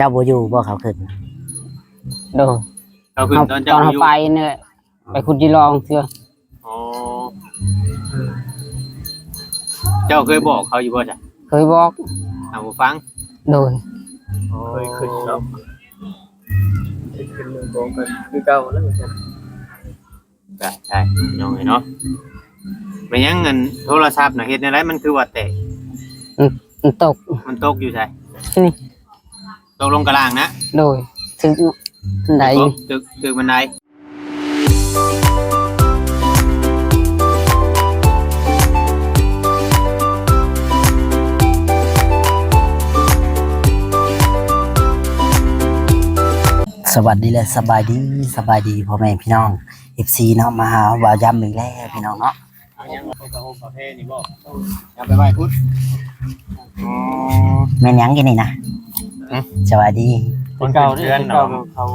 ເຈົ້າບໍ່ຢູ່ບໍ່ ເຂົາຂຶ້ນ? ໂດຍ ເຂົາຂຶ້ນຕອນເຈົ້າບໍ່ຢູ່? ເຮົາໄປນີ້ແຫຼະ ໄປຂຸດຈີ່ຫຼໍ່ເທື່ອ. ອໍ ເຈົ້າເຄີຍບອກເຂົາຢູ່ບໍ່ຊະ? ເຄີຍບອກ. ເອົາ ບໍ່ຟັງ? ໂດຍ ໂອ້ ເຄີຍຂຶ້ນເນາະ ເຄີຍຂຶ້ນເມືອງກອງກັນຄືເກົ່າແລ້ວວ່າຊັ້ນ. ໄດ້ໆ ພີ່ນ້ອງເອີຍເນາະ. ແມ່ນຫຍັງ ອັນໂທລະສັບນະ ເຮັດແນວໃດມັນຄືວ່າແຕກ? ມັນ ມັນຕົກ. ມັນຕົກຢູ່ໃສ? ນີ້ ຕົກລົງກະລ່າງນະ? ໂດຍ ຖືກບັນໄດ. ຖືກ ຖືກບັນໄດ. ສະຫວັດດີ ແລະ ສະບາຍດີ, ສະບາຍດີພໍ່ແມ່ພີ່ນ້ອງ ເອັຟຊີ ເນາະ, ມາຫາບ່າວຢຳອີກແລ້ວພີ່ນ້ອງເນາະ. ເອົາຫຍັງ ເອົາຜ້າຫົ່ມຜ້າແພນີ້ບໍ່? ຢ່າໄປໄຫວ້ພຸ້ນ. ອໍ ແມ່ນຫຍັງກິນນີ້ນະ? ຫຶ? ສະຫວັດດີ. ຄົນເກົ່າເດ້ ຄົນເກົ່າເຂົາ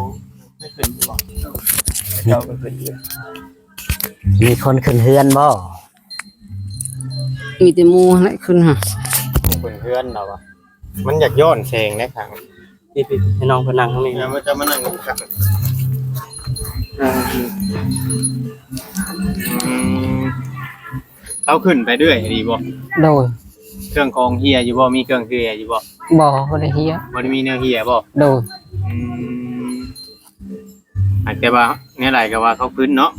ໄດ້ຂຶ້ນຢູ່ບໍ່? ເຂົາໄດ້ຂຶ້ນຢູ່. ມີຄົນຂຶ້ນເຮືອນບໍ່? ມີແຕ່ໝູ່ຫັ້ນແຫຼະຂຶ້ນຫາ. ມີຄົນເຮືອນລາວວ່າ ມັນຢາກຍ້ອນແສງໃນຂ້າງ. ທີ່ ທີ່ ໃຫ້ນ້ອງເພິ່ນນັ່ງທາງນີ້. ເອີ ມາ ເຈົ້າມານັ່ງຂ້າງ. ເອີ ອືມ ເຂົາຂຶ້ນໄປເລື້ອຍອີ່ຫຼີບໍ່? ໂດຍ. ເຄື່ອງຂອງເຮ່ຍຢູ່ບໍ່? ມີເຄື່ອງເຮ່ຍຢູ່ບໍ່? ບໍ່ ບໍ່ໄດ້ເຮ່ຍ. ບໍ່ໄດ້ມີແນວເຮ່ຍບໍ່? ໂດຍ. ອືມ ຫາກແຕ່ວ່າແນວໃດກໍວ່າເຂົາຂຶ້ນເນາະ.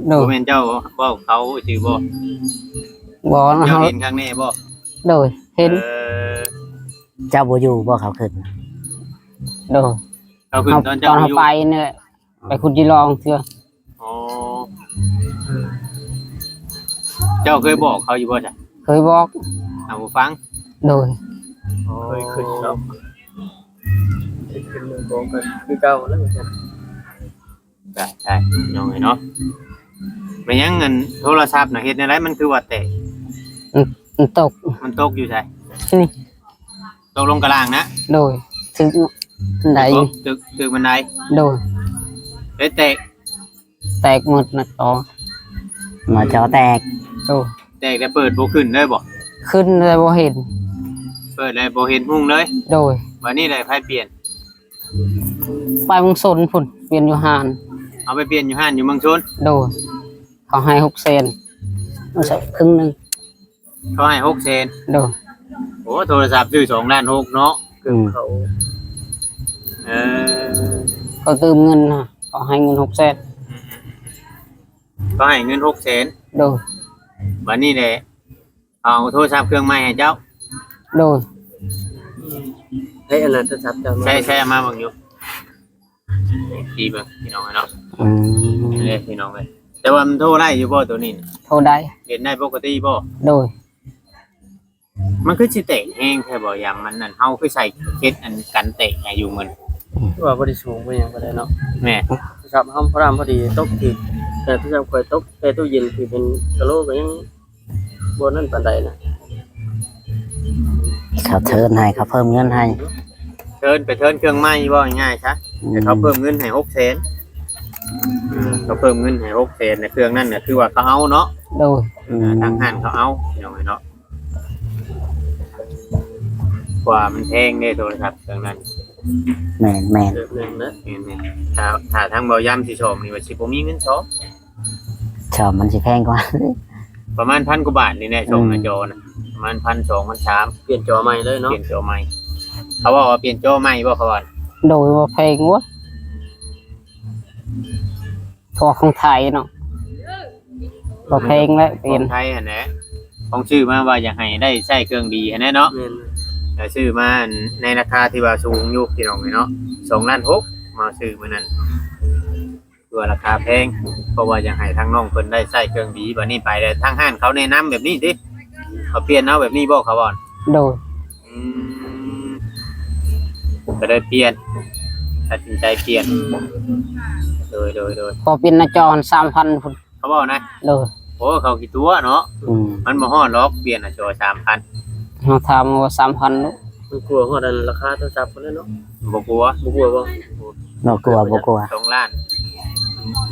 ໂດຍ. ບໍ່ແມ່ນເຈົ້າເວົ້າເຂົາຊື່ບໍ່? ບໍ່ນະ. ເຈົ້າເຫັນຄັກແນ່ບໍ່? ໂດຍ ເຫັນ. ເອີ ເຈົ້າບໍ່ຢູ່ບໍ່ ເຂົາຂຶ້ນ? ໂດຍ. ເຂົາຂຶ້ນຕອນເຈົ້າບໍ່ຢູ່? ເຮົາໄປນີ້ແຫຼະ ໄປຂຸດຈີ່ຫຼໍ່ເທື່ອ. ອໍ ເຈົ້າເຄີຍບອກເຂົາຢູ່ບໍ່ຊະ? ເຄີຍບອກ. ເອົາ ບໍ່ຟັງ? ໂດຍ. ໂອ້ ເຄີຍຂຶ້ນເນາະ ເຄີຍຂຶ້ນເມືອງກອງກັນຄືເກົ່າແລ້ວວ່າຊັ້ນ. ໄດ້ໆ ພີ່ນ້ອງເອີຍເນາະ. ແມ່ນຫຍັງ ອັນໂທລະສັບນະ ເຮັດແນວໃດມັນຄືວ່າແຕກ? ມັນ ມັນຕົກ. ມັນຕົກຢູ່ໃສ? ນີ້ ຕົກລົງກະລ່າງນະ? ໂດຍ. ຖືກບັນໄດ. ຖືກ ຖືກບັນໄດ. ໂດຍ. ໄດ້ແຕກ? ແຕກໝົດໜ້າຈໍ. ໜ້າຈໍແຕກ. ໂດຍ. ແຕກແລ້ວເປີດບໍ່ຂຶ້ນເລີຍບໍ່? ຂຶ້ນແຕ່ບໍ່ເຫັນ. ເປີດແລ້ວບໍ່ເຫັນຮຸ່ງເລີຍ? ໂດຍ. ບາດນີ້ແຫຼະໃຜປ່ຽນ? ໄປເມືອງຊົນພຸ້ນ ປ່ຽນຢູ່ຮ້ານ. ເອົາໄປປ່ຽນຢູ່ຮ້ານຢູ່ເມືອງຊົນ? ໂດຍ. ເຂົາໃຫ້ຫົກແສນ ເອົາໃສ່ເຄິ່ງໜຶ່ງ. ເຂົາໃຫ້ຫົກແສນ? ໂດຍ. ໂອ້ ໂທລະສັບຊື້ສອງລ້ານຫົກເນາະ. ອືມ ເຂົາ ເອີ ເຂົາຕື່ມເງິນນະ ເຂົາໃຫ້ເງິນຫົກແສນ. ອືມ ເຂົາໃຫ້ເງິນຫົກແສນ? ໂດຍ. ບາດນີ້ແຫຼະ ເອົາໂທລະສັບເຄື່ອງໃໝ່ໃຫ້ເຈົ້າ. ໂດຍ. ໃຊ້ອັນນັ້ນໂທລະສັບເຈົ້າມາ ໃຊ້ ໃຊ້ເອົາມາເບິ່ງຢູ່. ເອັຟຊີ ເບິ່ງພີ່ນ້ອງເນາະ. ອືມ ເດ້ພີ່ນ້ອງເອີຍ. ແຕ່ວ່າມັນໂທໄດ້ຢູ່ບໍ່ໂຕນີ້? ໂທໄດ້. ເຫັນໄດ້ປົກກະຕິບໍ່? ໂດຍ. ມັນຄືຊິແຕກແຮງແທ້ບໍ່? ຢາມມັນນັ້ນ ເຮົາຄືໃສ່ເຈັດອັນກັນແຕກໃຫ້ຢູ່ມື້. ອືມ ຄືວ່າບໍ່ໄດ້ສູງບໍ່ຫຍັງປານໃດເນາະ. ແມ່ນ. ໂທລະສັບເຮົາພໍດີຕົກຖືກ ແຕ່ໂທລະສັບຂ້ອຍຕົກ ແຕ່ຕູ້ເຢັນທີ່ເປັນກະໂຫຼກະຍັງ ບໍ່ນັ້ນປານໃດນະ. ເຂົາເທີນໃຫ້ ເຂົາເພີ່ມເງິນໃຫ້. ເທີນ ໄປເທີນເຄື່ອງໃໝ່ ເວົ້າງ່າຍໆຊະ. ອືມ ແຕ່ເຂົາເພີ່ມເງິນໃຫ້ຫົກແສນ. ເຂົາເພີ່ມເງິນໃຫ້ຫົກແສນ ແລະ ເຄື່ອງນັ້ນນະ ຄືວ່າເຂົາເອົາເນາະ. ໂດຍ. ອືມ ທາງຮ້ານເຂົາເອົາ ພີ່ນ້ອງເອີຍເນາະ. ເພາະວ່າມັນແພງເດ້ ໂທລະສັບເຄື່ອງນັ້ນ. ແມ່ນໆ. ແມ່ນໆ. ຖ້າ ຖ້າທາງເບົາຢາມຊິສ້ອມນີ້ ວ່າຊິບໍ່ມີເງິນສ້ອມ. ຈອມັນຊິແພງກວ່າ ປະມານພັນກວ່າບາດນີ້ແຫຼະ. ອືມ ຊ່ອງໜ້າຈໍນະ ປະມານພັນສອງ ພັນສາມ. ປ່ຽນຈໍໃໝ່ເລີຍເນາະ. ປ່ຽນຈໍໃໝ່. ເຂົາເວົ້າວ່າປ່ຽນຈໍໃໝ່ບໍ່ ເຂົາວ່າ? ໂດຍ ບໍ່ແພງເວີ້ຍ ເພາະຂອງໄທເນາະ. ບໍ່ແພງແຫຼະ ຂອງໄທຫັ້ນແຫຼະ. ຂອງຊື້ມາວ່າຢາກໃຫ້ໄດ້ໃຊ້ເຄື່ອງດີຫັ້ນແຫຼະເນາະ. ແມ່ນ. ແຕ່ຊື້ມາໃນລາຄາທີ່ວ່າສູງຢູ່ ພີ່ນ້ອງເອີຍເນາະ. ສອງລ້ານຫົກ ມາຊື້ມື້ນັ້ນ. ຄືວ່າລາຄາແພງ ເພາະວ່າຢາກໃຫ້ທາງນ້ອງເພິ່ນໄດ້ໃຊ້ເຄື່ອງດີ. ບາດນີ້ໄປແລ້ວ ທາງຮ້ານເຂົາແນະນຳແບບນີ້ຕິ? ເຂົາປ່ຽນເອົາແບບນີ້ບໍ່ ເຂົາວ່າ? ໂດຍ. ອືມ ກໍເລີຍປ່ຽນ ຕັດສິນໃຈປ່ຽນ. ໂດຍ ໂດຍ ໂດຍ. ຂໍປ່ຽນໜ້າຈໍຫັ້ນສາມພັນພຸ້ນ ເຂົາເວົ້ານະ. ໂດຍ. ໂອ້ ເຂົາຂີ້ຕົວະເນາະ. ອືມ ມັນບໍ່ຮອດດອກ ປ່ຽນໜ້າຈໍສາມພັນ. ເຮົາຖາມວ່າສາມພັນເນາະ. ມັນກົວຮອດອັນລາຄາໂທລະສັບພຸ້ນແຫຼະເນາະ. ບໍ່ກົວ. ບໍ່ກົວບໍ່? ບໍ່ກົວ ບໍ່ກົວ. ສອງລ້ານ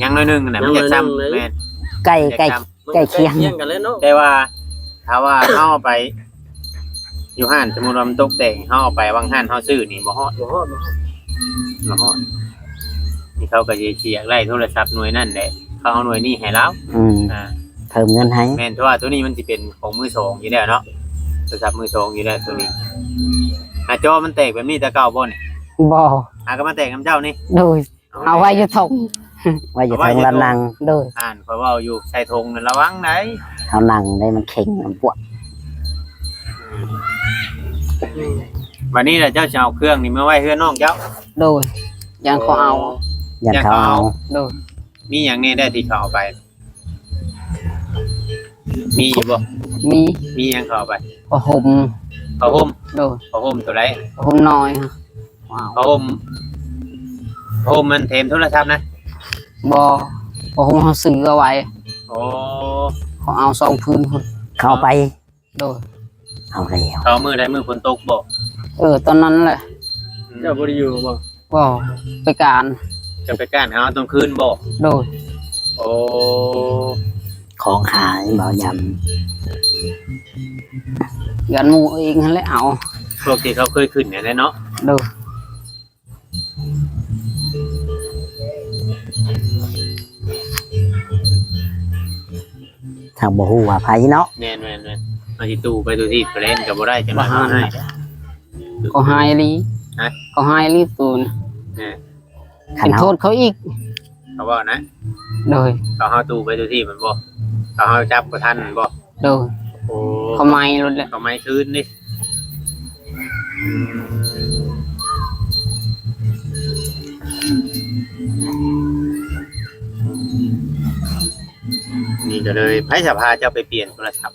ຍັງໜ້ອຍໜຶ່ງຫັ້ນນະ. ມັນຢາກຊ້ຳ. ແມ່ນ. ໃກ້ ໃກ້ ໃກ້ຄຽງກັນແຫຼະເນາະ. ແຕ່ວ່າຖ້າວ່າເຮົາໄປ ຢູ່ຮ້ານ ສົມມຸດວ່າມັນຕົກແຕກ ເຮົາເອົາໄປວາງຮ້ານເຮົາຊື້ນີ້ບໍ່ຮອດ ບໍ່ຮອດ ບໍ່ຮອດ ບໍ່ຮອດ. ນີ້ເຂົາກໍຊິ ຊິຢາກໄດ້ໂທລະສັບໜ່ວຍນັ້ນແຫຼະ ເຂົາເອົາໜ່ວຍນີ້ໃຫ້ລາວ. ອືມ ອ່າ ເພີ່ມເງິນໃຫ້. ແມ່ນ ເພາະວ່າໂຕນີ້ມັນຊິເປັນຂອງມືສອງຢູ່ແລ້ວເນາະ ໂທລະສັບມືສອງຢູ່ແລ້ວໂຕນີ້. ໜ້າຈໍມັນແຕກແບບນີ້ແຕ່ເກົ່າບໍ່ນີ້? ບໍ່. ຫາກໍມາແຕກນຳເຈົ້ານີ້? ໂດຍ. ເອົາໄວ້ຢູ່ຖົງ ໄວ້ຢູ່ເທິງລານນັ່ງ. ໂດຍ. ອ່ານ ຂ້ອຍເວົ້າຢູ່ໃສ່ຖົງນັ້ນລະວັງໄດ໋ ເຮົານັ່ງໄດ້ມັນເຄັ່ງ ມັນປວດ. ບັດນີ້ລະເຈົ້າຊິເອົາເຄື່ອງນີ້ມາໄວ້ເຮືອນນ້ອງເຈົ້າ? ໂດຍ. ຢ້ານເຂົາເອົາ. ໂອ້ ຢ້ານເຂົາເອົາ. ໂດຍ. ມີຫຍັງແດ່ໄດ້ທີ່ເຂົາເອົາໄປ? ມີຢູ່ບໍ່? ມີ. ມີຫຍັງເຂົາເອົາໄປ? ຜ້າຫົ່ມ. ຜ້າຫົ່ມ? ໂດຍ. ຜ້າຫົ່ມໂຕໃດ? ຜ້າຫົ່ມນ້ອຍ. ຜ້າຫົ່ມ ຜ້າຫົ່ມມັນແຖມໂທລະສັບນະ? ບໍ່. ຜ້າຫົ່ມເຮົາຊື້ເອົາໄວ້. ໂອ້ ເຂົາເອົາສອງຜືນພຸ້ນ ເຂົາເອົາໄປ. ໂດຍ. ເອົາແລ້ວ ເຂົາມື້ໃດ ມື້ຝົນຕົກບໍ່? ເອີ ຕອນນັ້ນແຫຼະ. ອືມ ເຈົ້າບໍ່ໄດ້ຢູ່ບໍ່? ບໍ່ ໄປການ. ຈະໄປການ ເອົາຕອນຄືນບໍ່? ໂດຍ. ໂອ້ ຂອງຫາຍບໍ່? ຢ້ານ ຢ້ານໝູ່ເອງຫັ້ນແຫຼະເອົາ. ພວກທີ່ເຂົາເຄີຍຂຶ້ນຫັ້ນແຫຼະເນາະ? ໂດຍ. ເຮົາບໍ່ຮູ້ວ່າໃຜເນາະ. ແມ່ນໆໆ ເຮົາຊິຕູ້ໄປສູ່ທີ່ໄປແລ່ນກໍບໍ່ໄດ້ ຈັ່ງວ່າເຂົາໃຫ້. ເຂົາໃຫ້ອີ່ຫຼີ. ຮະ? ເຂົາໃຫ້ອີ່ຫຼີຕູນະ. ເອີ ຄັນເຮົາ ເປັນໂທດເຂົາອີກ ເຂົາເວົ້ານະ. ໂດຍ. ເຂົາເຮົາຕູ້ໄປສູ່ທີ່ມັນບໍ່? ເຂົາເຮົາຈັບບໍ່ທັນມັນບໍ່? ໂດຍ. ໂອ້ ເຂົາໄໝໂລດແຫຼະ ເຂົາໄໝຄືນນີ້. ອືມ ນີ້ກໍເລີຍ ໃຜສະພາເຈົ້າໄປປ່ຽນໂທລະສັບ?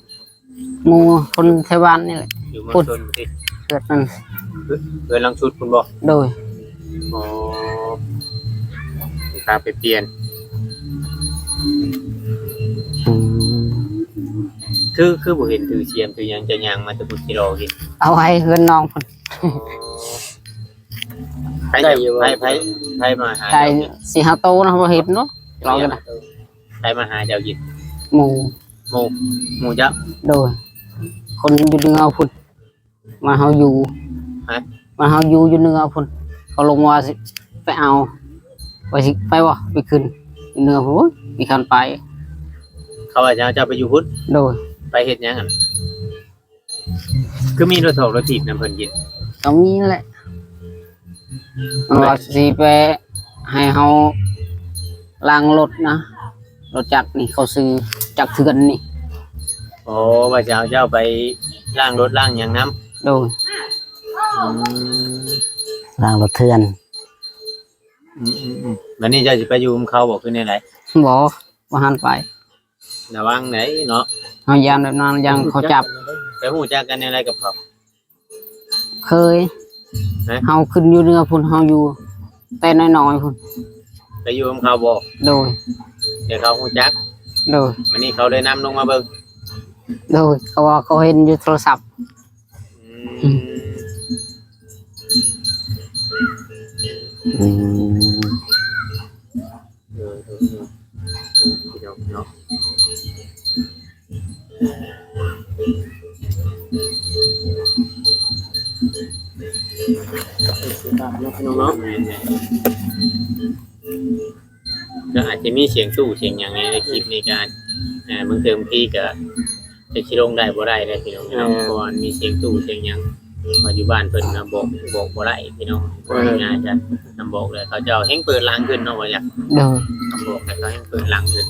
ໝູ່ຄົນແຖວບ້ານນີ້ແຫຼະ. ຢູ່ເມືອງຊົນພຸ້ນຕິ? ເຮືອນນັ້ນ ເຮືອນຫຼັງສຸດພຸ້ນບໍ່? ໂດຍ. ອໍ ພາໄປປ່ຽນ. ອືມ ຄື ຄືບໍ່ເຫັນຖືສຽມຖືຫຍັງ ຈະຍ່າງມາແຕ່ພຸ້ນກິໂລກິນ? ເອົາໄວ້ເຮືອນນ້ອງພຸ້ນ. ອໍ ໃຜ ໃຜ ໃຜ ໃຜມາຫາ? ໄກ່ສີ່ຫ້າໂຕນະ ບໍ່ເຫັນເນາະ ລອງກັນນະ. ໃຜມາຫາເຈົ້າກິນ? ໝູ່. ໝູ່ ໝູ່ເຈົ້າ? ໂດຍ. ຄົນຢູ່ເໜືອພຸ້ນ ມາເຮົາຢູ່. ຮະ? ມາເຮົາຢູ່ ຢູ່ເໜືອພຸ້ນ ເຂົາລົງວ່າຊິໄປເອົາ ວ່າຊິໄປບໍ່ ໄປຂຶ້ນຢູ່ເໜືອພຸ້ນ. ໂອ້ຍ ມີຄັນໄປ. ເຂົາວ່າຈະເອົາເຈົ້າໄປຢູ່ພຸ້ນ? ໂດຍ. ໄປເຮັດຫຍັງຫັ້ນ? ຄືມີລົດຖອກລົດຖີບນຳເພິ່ນກິນ? ກໍມີແຫຼະ ມັນວ່າຊິໄປໃຫ້ເຮົາລ້າງລົດນະ ລົດຈັກນີ້ ເຂົາຊື້ຈັກເຖື່ອນນີ້. ອໍ ວ່າຈະເອົາເຈົ້າໄປລ້າງລົດລ້າງຫຍັງນຳ? ໂດຍ. ອືມ ລ້າງລົດເຖື່ອນ. ອືມໆໆ ບັດນີ້ເຈົ້າຊິໄປຢູ່ນຳເຂົາບໍ່ ຄືແນວໃດ? ບໍ່ ບໍ່ທັນໄປ. ລະວັງໄດ໋ເນາະ ເຮົາຢ້ານແບບນັ້ນ ຢ້ານເຂົາຈັບ. ໄປຮູ້ຈັກກັນແນວໃດກັບເຂົາ? ເຄີຍ. ຮະ? ເຮົາຂຶ້ນຢູ່ເໜືອພຸ້ນ ເຮົາຢູ່ແຕ່ນ້ອຍໆພຸ້ນ. ໄປຢູ່ນຳເຂົາບໍ່? ໂດຍ. ແຕ່ເຂົາຮູ້ຈັກ? ໂດຍ. ບັດນີ້ເຂົາເລີຍນຳລົງມາເບິ່ງ? ໂດຍ. ເຂົາວ່າເຂົາເຫັນຢູ່ໂທລະສັບ. ອືມ ອືມ ເອີ ເອີ ເອີ ເອີ ພີ່ນ້ອງເນາະ ເນາະ ພີ່ນ້ອງເນາະ. ກໍອາດຈະມີສຽງຕູ້ສຽງຫຍັງໃນຄລິບນີ້ກໍ ເອີ ບາງເທື່ອບາງທີກໍຈະຊິລົງໄດ້ບໍ່ໄດ້ເດ້ພີ່ນ້ອງເນາະ ເອີ ເພາະວ່າມັນມີສຽງຕູ້ສຽງຫຍັງ ວ່າຢູ່ບ້ານເພິ່ນນະ ບອກ ບອກບໍ່ໄດ້ພີ່ນ້ອງ ເອີ ເວົ້າງ່າຍໆ ຄັນນຳບອກແລ້ວເຂົາເຈົ້າແຮ່ງເປີດຫຼັງຂຶ້ນເນາະ ວ່າຫຍັງ. ໂດຍ. ນຳບອກແລ້ວເຂົາແຮ່ງເປີດຫຼັງຂຶ້ນ.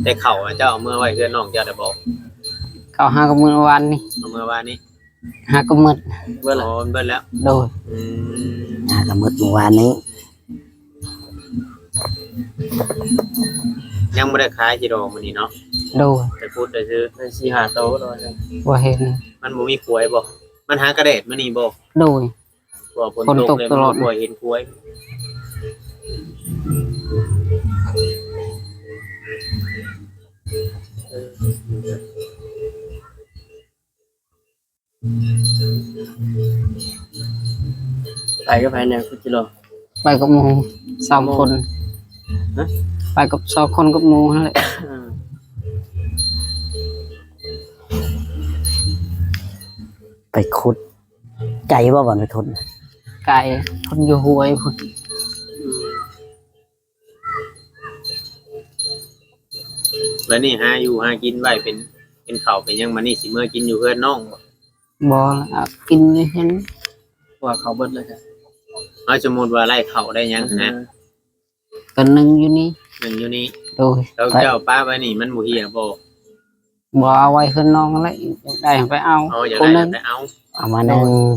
ແຕ່ເຂົ້າເຈົ້າເອົາເມືອໄວ້ເຮືອນນ້ອງເຈົ້າໄດ້ບໍ່? ເຂົ້າຫາກໍມື້ວານນີ້ ເອົາເມືອວານນີ້. ຫາກໍໝົດ. ເບິດແລ້ວ? ອໍ ເບິດແລ້ວ. ໂດຍ. ອືມ ຫາກໍໝົດມື້ວານນີ້. ຍັງບໍ່ໄດ້ຂາຍຈິດອກມື້ນີ້ເນາະ? ໂດຍ. ໄປພຸດໄດ້ຊື່ ໄດ້ສີ່ຫ້າໂຕແລ້ວ. ບໍ່ເຫັນ. ມັນບໍ່ມີຄວາຍບໍ່? ມັນຫາກະແດດມື້ນີ້ບໍ່? ໂດຍ. ເພາະວ່າຝົນຕົກ ຝົນຕົກຕະຫຼອດ ບໍ່ຄ່ອຍເຫັນຄວາຍ. ໄປກັບໃຜແດ່ ຄຸດຈິໂລ? ໄປກັບໝູ່ສາມຄົນ. ຮະ? ໄປກັບສອງຄົນກັບໝູ່ຫັ້ນແຫຼະ. ເອີ. ໄປຂຸດ ໄກບໍ່ ບ່ອນໄປຂຸດ? ໄກ ຄົນຢູ່ຫ້ວຍພຸ້ນ. ແລ້ວນີ້ຫາຢູ່ຫາກິນໄວ້ເປັນ ເປັນເຂົ້າເປັນຫຍັງ ບາດນີ້ຊິເມືອກິນຢູ່ເຮືອນນ້ອງບໍ່? ບໍ່ລະ ກິນຢູ່ຫັ້ນ ວ່າເຂົ້າເບິດແລ້ວ. ເອົາ ສົມມຸດວ່າໄດ້ເຂົ້າໄດ້ຫຍັງຫັ້ນນະ ກໍໜຶ່ງຢູ່ນີ້ ໜຶ່ງຢູ່ນີ້. ໂດຍ ແລ້ວເຈົ້າປະໄວ້ນີ້ມັນບໍ່ເຫ່ຍບໍ່? ບໍ່ ເອົາໄວ້ເຮືອນນ້ອງຫັ້ນແຫຼະ ຢາກໄດ້ໄປເອົາ. ອໍ ຢາກໄດ້ໄປເອົາ ເອົາມາໜຶ່ງ. ອືມ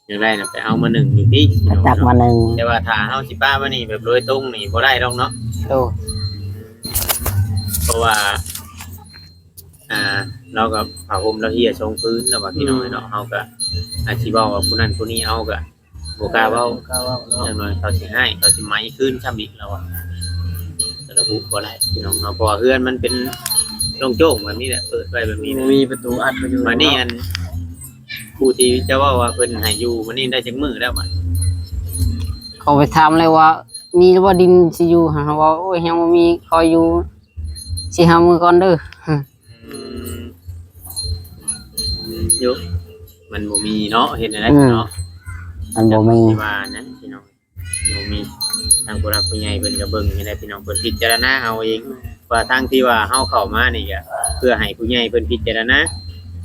ຢາກໄດ້ນະໄປເອົາມາໜຶ່ງຢູ່ພີ້ ໄປຕັກມາໜຶ່ງ. ແຕ່ວ່າຖ້າເຮົາຊິປະໄວ້ນີ້ແບບໂດຍຕົງນີ້ບໍ່ໄດ້ດອກເນາະ. ໂດຍ ເພາະວ່າ ອ່າ ລາວກໍຜ້າຫົ່ມລາວເຫ່ຍສອງຜືນແລ້ວວ່າ ພີ່ນ້ອງເອີຍເນາະ. ເຮົາກໍອາດຊິເວົ້າວ່າຜູ້ນັ້ນຜູ້ນີ້ເອົາກໍ ບໍ່ກ້າເວົ້າ ບໍ່ກ້າເວົ້າເນາະ. ຢ່າງໜ້ອຍເຂົາຊິຮ້າຍ ເຂົາຊິໄໝຄືນຊ້ຳອີກແລ້ວວ່າ ແຕ່ລະຜູ້ບໍ່ໄດ້ພີ່ນ້ອງເນາະ ເພາະວ່າເຮືອນມັນເປັນໂລ່ງໂຈ້ງແບບນີ້ແຫຼະ ເປີດໄວ້ແບບນີ້ແຫຼະ ມີປະຕູອັດໄວ້ຢູ່. ບາດນີ້ອັນ ຜູ້ທີ່ເຈົ້າເວົ້າວ່າເພິ່ນໃຫ້ຢູ່ ບາດນີ້ໄດ້ຈັກມື້ແລ້ວບາດ? ເຂົາໄປຖາມແລ້ວວ່າ ມີບໍ່ດິນຊິຢູ່? ເຮົາເວົ້າ ໂອ້ຍ ຍັງບໍ່ມີ ຂໍຢູ່ສີ່ຫ້າມື້ກ່ອນເດີ. ອືມ ຢູ່ ມັນບໍ່ມີເນາະ ເຮັດແນວໃດເນາະ ມັນບໍ່ມີ ວ່ານັ້ນພີ່ນ້ອງ ບໍ່ມີ. ທາງຜູ້ຫຼັກຜູ້ໃຫຍ່ເພິ່ນກໍເບິ່ງໃຫ້ແດ່ພີ່ນ້ອງ ເພິ່ນພິຈາລະນາເອົາເອງ ວ່າທາງທີ່ວ່າເຮົາເຂົ້າມານີ້ກໍເພື່ອໃຫ້ຜູ້ໃຫຍ່ເພິ່ນພິຈາລະນາ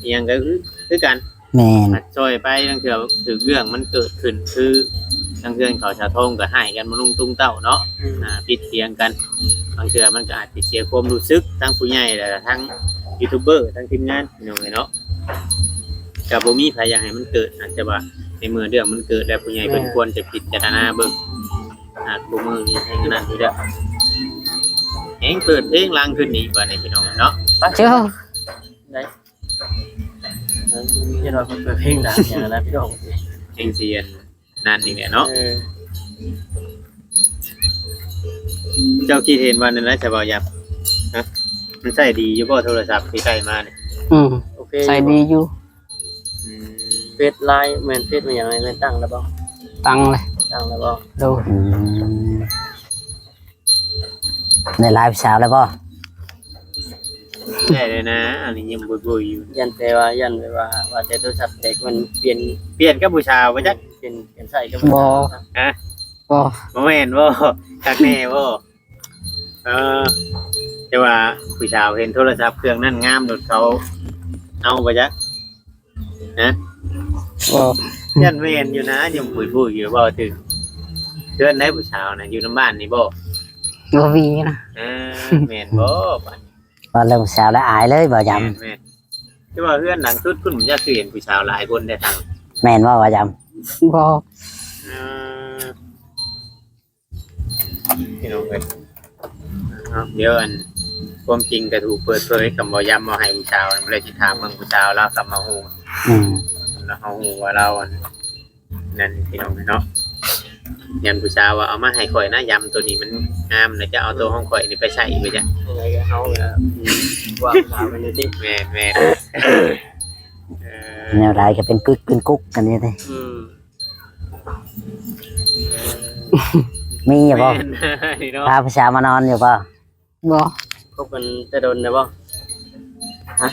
ອີ່ຫຍັງກໍຄື ຄືກັນ. ແມ່ນ ມັກຊ່ອຍໄປ ລາງເທື່ອຖືກເລື່ອງມັນເກີດຂຶ້ນ ຄືລາງເທື່ອເຂົາສາວທອງກໍຮ້າຍກັນມາລຸງຕຸງເຕົ້າເນາະ. ອືມ ອ່າ ຜິດຖຽງກັນ ລາງເທື່ອມັນກໍອາດຊິເສຍຄວາມຮູ້ສຶກ ທັງຜູ້ໃຫຍ່ ແລ້ວກໍທັງຢູທູບເບີ ທັງທີມງານ ພີ່ນ້ອງເອີຍເນາະ. ກໍບໍ່ມີໃຜຢາກໃຫ້ມັນເກີດ ອາດຈະວ່າໃນເມື່ອເລື່ອງມັນເກີດແລ້ວ ຜູ້ໃຫຍ່ເພິ່ນ ແມ່ນ ຄວນຈະພິຈາລະນາເບິ່ງ. ອາດບໍ່ມື້ນີ້ແຮງຂະໜາດນີ້ແລ້ວ ແຮງເປີດເພງຫຼັງຂຶ້ນອີກບາດນີ້ ພີ່ນ້ອງເນາະ. ເຈົ້າ ໄດ້ ເອີ ເຮັດວ່າເພິ່ນເປີດເພງດັງຫຍັງນະພີ່ນ້ອງ ແຮງຊິອັນນັ້ນນີ້ແຫຼະເນາະ. ເອີ ເຈົ້າຄິດເຫັນວ່າແນວໃດສະເບົາຢາມ? ຮະ ມັນໃຊ້ດີຢູ່ບໍ່ໂທລະສັບທີ່ໄດ້ມານີ້? ອືມ ໂອເຄ ໃຊ້ດີຢູ່. ອືມ ເຟສ ລາຍ ແມ່ນເຟສແມ່ນຫຍັງ ແມ່ນຕັ້ງແລ້ວບໍ່? ຕັ້ງແລ້ວ ຕັ້ງແລ້ວບໍ່? ໂດຍ ອືມ ໄດ້ລາຍຜູ້ສາວແລ້ວບໍ່? ໄດ້ແລ້ວນະ ອັນນີ້ຍັງບຸຍໆຢູ່ ຢ້ານແຕ່ວ່າ ຢ້ານແບບວ່າ ວ່າແຕ່ໂທລະສັບແຕກ ມັນປ່ຽນ ປ່ຽນກັບຜູ້ສາວບໍ່ຈັກ ປ່ຽນ ປ່ຽນໃຊ້ກັບຜູ້ສາວ. ບໍ່ ຮະ ບໍ່ ບໍ່ແມ່ນບໍ່? ຄັກແນ່ບໍ່? ເອີ ແຕ່ວ່າຜູ້ສາວເຫັນໂທລະສັບເຄື່ອງນັ້ນງາມໂລດ ເຂົາເອົາບໍ່ຈັກ ຮະ? ບໍ່ ຢ້ານແມ່ນຢູ່ນະ ຍັງປຸ້ຍໆຢູ່ ເວົ້າຖືກ. ເຮືອນໃດຜູ້ສາວນະ ຢູ່ນຳບ້ານນີ້ບໍ່? ບໍ່ມີນະ. ເອີ ແມ່ນບໍ່? ບາດ ເວົ້າເລື່ອງຜູ້ສາວແລ້ວອາຍເລີຍ ບໍ່ຢາມ. ແມ່ນໆ ຄືວ່າເຮືອນຫຼັງສຸດພຸ້ນ ບໍ່ຈັກຄືເຫັນຜູ້ສາວຫຼາຍຄົນແທ້ທາງ. ແມ່ນບໍ່ ບໍ່ຢາມ? ບໍ່ ເອີ ພີ່ນ້ອງເອີຍ ເອົາ ດຽວອັນ ຄວາມຈິງກະຖືກເປີດເຜີຍ ຄຳເວົ້າຢາມເວົ້າໃຫ້ຜູ້ສາວ ລະຊິຖາມເບິ່ງຜູ້ສາວລາວກະມາຮູ້. ອືມ ລະເຮົາຮູ້ວ່າລາວອັນນັ້ນ ພີ່ນ້ອງເນາະ. ຢ້ານຜູ້ສາວວ່າ ເອົາມາໃຫ້ຂ້ອຍນະ ຢາມໂຕນີ້ມັນງາມນະ ຈະເອົາໂຕຂອງຂ້ອຍນີ້ໄປໃຊ້ບໍ່ຈັກ. ຈັ່ງໃດກະເຮົາກະ ອືມ ວ່າຖາມມັນຢູ່ຕິ. ແມ່ນໆ ເອີ ແນວໃດກະເປັນກຶກເປັນກຸກກັນຢູ່ຕິ. ອືມ ມີຢູ່ບໍ່? ແມ່ນເນາະ ພາຜູ້ສາວມານອນຢູ່ບໍ່? ບໍ່ ຄົບກັນແຕ່ດົນແລ້ວບໍ່? ຮະ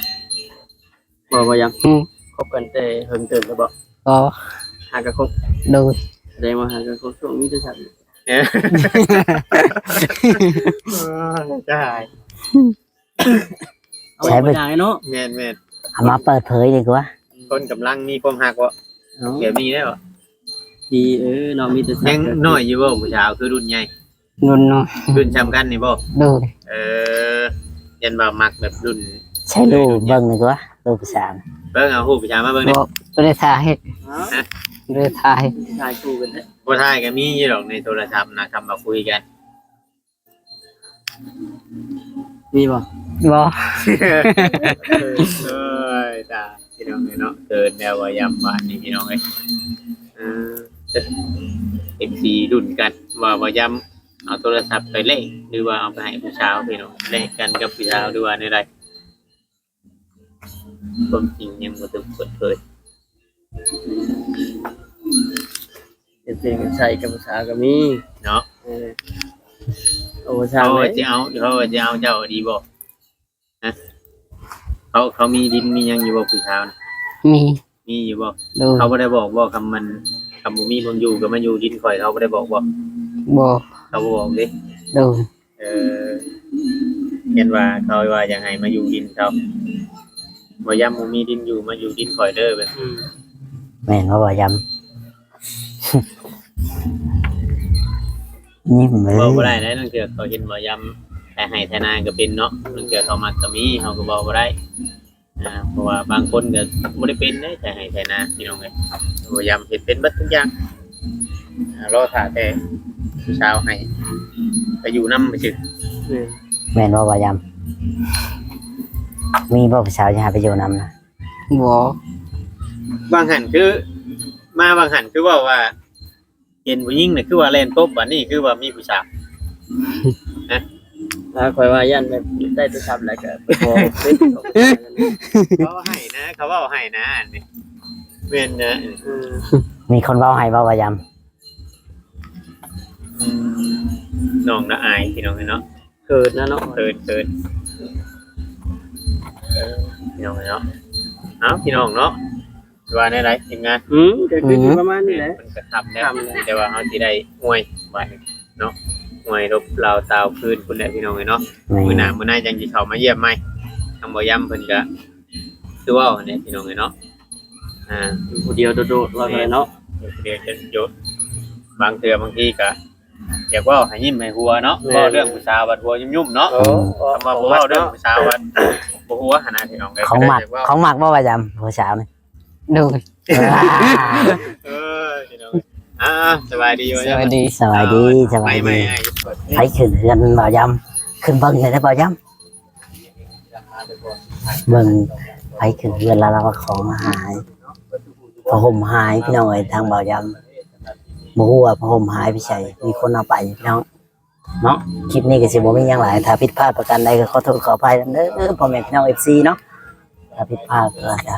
ບໍ່ ບໍ່ຍັງ. ອືມ ຄົບກັນແຕ່ເຫິງເຕີບແລ້ວບໍ່? ບໍ່ ຫາກະຄົບ. ໂດຍ ສະແດງວ່າຫາກະຄົບຊ່ວງມີແຕ່ສັດ. ເອີ ຕາຍ ເອົາບໍ່ໄດ້ເນາະ. ແມ່ນໆ ເອົາມາເປີດເຜີຍດີກວ່າ. ຄົນກຳລັງມີຄວາມຮັກເນາະ ແບບນີ້ແລ້ວ. ທີ່ ເອີ ເນາະ ມີແຕ່ສັດ. ຍັງນ້ອຍຢູ່ບໍ່ ຜູ້ສາວຄືລຸ້ນໃຫຍ່? ລຸ້ນນ້ອຍ ລຸ້ນຊ່ຳກັນນີ້ບໍ່? ໂດຍ ເອີ ຢ້ານວ່າມັກແບບລຸ້ນ. ໃຊ້ລູກເບິ່ງດີກວ່າ ລູກຜູ້ສາວ. ເບິ່ງ ເອົາຮູບຜູ້ສາວມາເບິ່ງແດ່. ບໍ່ ບໍ່ໄດ້ຖ່າຍ. ຮະ ບໍ່ໄດ້ຖ່າຍ ຖ່າຍຄູ່ກັນແທ້. ບໍ່ຖ່າຍກະມີຢູ່ດອກໃນໂທລະສັບນະ ຄຳວ່າຄຸຍກັນ. ມີບໍ່? ບໍ່. ເອີຍ ຕາຍ ພີ່ນ້ອງເອີຍເນາະ ເກີນແລ້ວວ່າຢາມບ້ານນີ້ ພີ່ນ້ອງເອີຍ. ເອີ ເອັຟຊີລຸ້ນກັນວ່າ ວ່າຢາມເອົາໂທລະສັບໄປແລກ ຫຼືວ່າເອົາໄປໃຫ້ຜູ້ສາວ ພີ່ນ້ອງ ແລກກັນກັບຜູ້ສາວ ຫຼືວ່າແນວໃດ. ຄວາມຈິງຍັງບໍ່ຖືກເປີດເຜີຍ. ເປັນເປັນໃສ່ກັບຜູ້ສາວກະມີເນາະ. ເອີ ໂອ້ ຊ່າງເລີຍ. ເຂົາວ່າຊິເອົາ ເຂົາວ່າຊິເອົາເຈົ້າດີບໍ່? ຮະ? ເຂົາ ເຂົາມີດິນມີຫຍັງຢູ່ບໍ່ຜູ້ຊາວນະ? ມີ ມີຢູ່ບໍ່? ໂດຍ ເຂົາບໍ່ໄດ້ບອກບໍ່ ຄຳມັນ ຄຳບໍ່ມີບ່ອນຢູ່ກໍມາຢູ່ດິນຂ້ອຍ ເຂົາບໍ່ໄດ້ບອກບໍ່? ບໍ່ ເຂົາບໍ່ບອກເດ້. ໂດຍ ເອີ ເຫັນວ່າເຂົາວ່າຢາກໃຫ້ມາຢູ່ດິນເຂົາ ບໍ່ຢາມບໍ່ມີດິນຢູ່ ມາຢູ່ດິນຂ້ອຍເດີ ແບບ ອືມ ແມ່ນບໍ່ ບໍ່ຢາມ? ຍິ້ມເລີຍ ເວົ້າບໍ່ໄດ້ໃດ໋ ລາງເທື່ອເຂົາເຫັນບໍ່ຢາມ ໄຖໄຮ່ໄຖນາກໍເປັນເນາະ ລາງເທື່ອເຂົາມັກກໍມີ ເຮົາກໍເວົ້າບໍ່ໄດ້ ອ່າ ເພາະວ່າບາງຄົນກໍບໍ່ໄດ້ເປັນເດ້ ໄຖໄຮ່ໄຖນາ ພີ່ນ້ອງເອີຍ ບໍ່ຢາມເຮັດເປັນເບິດທຸກຢ່າງ ອ່າ ລໍຖ້າແຕ່ຜູ້ສາວໃຫ້ໄປຢູ່ນຳຊື່. ແມ່ນ ແມ່ນບໍ່ ບໍ່ຢາມ? ມີບໍ່ຜູ້ສາວຢາກໃຫ້ໄປຢູ່ນຳນະ? ບໍ່ ວ່າງຫັ້ນຄື ມາວ່າງຫັ້ນຄືເວົ້າວ່າ ເຫັນຜູ້ຍິງນະຄືວ່າແລ່ນຕົບ ບາດນີ້ຄືວ່າມີຜູ້ສາວ ຮະ? ອ່າ ຂ້ອຍວ່າຢ້ານແບບໄດ້ໂທລະສັບແລ້ວກໍບໍ່ເປັນ ເວົ້າໃຫ້ນະ ເຂົາເວົ້າໃຫ້ນະ ອັນນີ້ ແມ່ນນະ ເອີ ມີຄົນເວົ້າໃຫ້ບໍ່ ບໍ່ຢາມ? ອືມ ນ້ອງລະອາຍ ພີ່ນ້ອງເອີຍເນາະ. ເຂີນນະເນາະ ເຂີນ ເຂີນ ເອີ ພີ່ນ້ອງເນາະ ເອົ້າ ພີ່ນ້ອງເນາະ ວ່າແນວໃດທີມງານ? ອືມ ກໍຄື ອືມ ປະມານນີ້ແຫຼະ ເພິ່ນກໍຄ່ຳແລ້ວ ຄ່ຳແລ້ວ ແຕ່ວ່າເຮົາຊິໄດ້ອວຍບາດນີ້ເນາະ ອວຍລົບລາວຕາວຄືນພຸ້ນແຫຼະ ພີ່ນ້ອງເອີຍເນາະ. ແມ່ນ ມື້ໜ້າມື້ໃນຈັ່ງຊິເຂົ້າມາຢ້ຽມໃໝ່ ທາງບໍ່ຢາມເພິ່ນກໍຄືເວົ້າຫັ້ນແຫຼະ ພີ່ນ້ອງເອີຍເນາະ ອ່າ ຢູ່ຜູ້ດຽວໂດດໆ ວ່າໄປເນາະ ຢູ່ຜູ້ດຽວໂດດໆ ບາງເທື່ອບາງທີກໍ ຢາກເວົ້າໃຫ້ຍິ້ມໃຫ້ຫົວເນາະ ແມ່ນ ເວົ້າເລື່ອງຜູ້ສາວບັດຫົວຫຍຸ້ມໆເນາະ. ໂອ້ ຄຳວ່າບໍ່ເວົ້າເລື່ອງຜູ້ສາວບັດບໍ່ຫົວຫັ້ນນະ ພີ່ນ້ອງເອີຍ. ຂອງມັກ ຂອງມັກບໍ່ ວ່າຢາມ ຜູ້ສາວນີ້? ໂດຍ ເອີ ພີ່ນ້ອງ ອ່າ ສະບາຍດີ ສະບາຍດີ ສະບາຍດີ ສະບາຍດີ. ໃໝ່ໆ ໃຜຂຶ້ນເຮືອນບ່າວຢາມ ຂຶ້ນເບິ່ງແດ່ເດ້ບ່າວຢາມ. ເບິ່ງໃຜຂຶ້ນເຮືອນລາວ ລາວວ່າຂໍມາຫາຍ ຜ້າຫົ່ມຫາຍ ພີ່ນ້ອງເອີຍ ທາງບ່າວຢາມ ບໍ່ຮູ້ວ່າຜ້າຫົ່ມຫາຍໄປໃສ ມີຄົນເອົາໄປ ພີ່ນ້ອງເນາະ. ຄລິບນີ້ກໍຊິບໍ່ມີຫຍັງຫຼາຍ ຖ້າຜິດພາດປະການໃດກໍຂໍໂທດຂໍອະໄພນຳເດີ ພໍ່ແມ່ພີ່ນ້ອງ ເອັຟຊີ ເນາະ. ຖ້າຜິດພາດກໍຈະ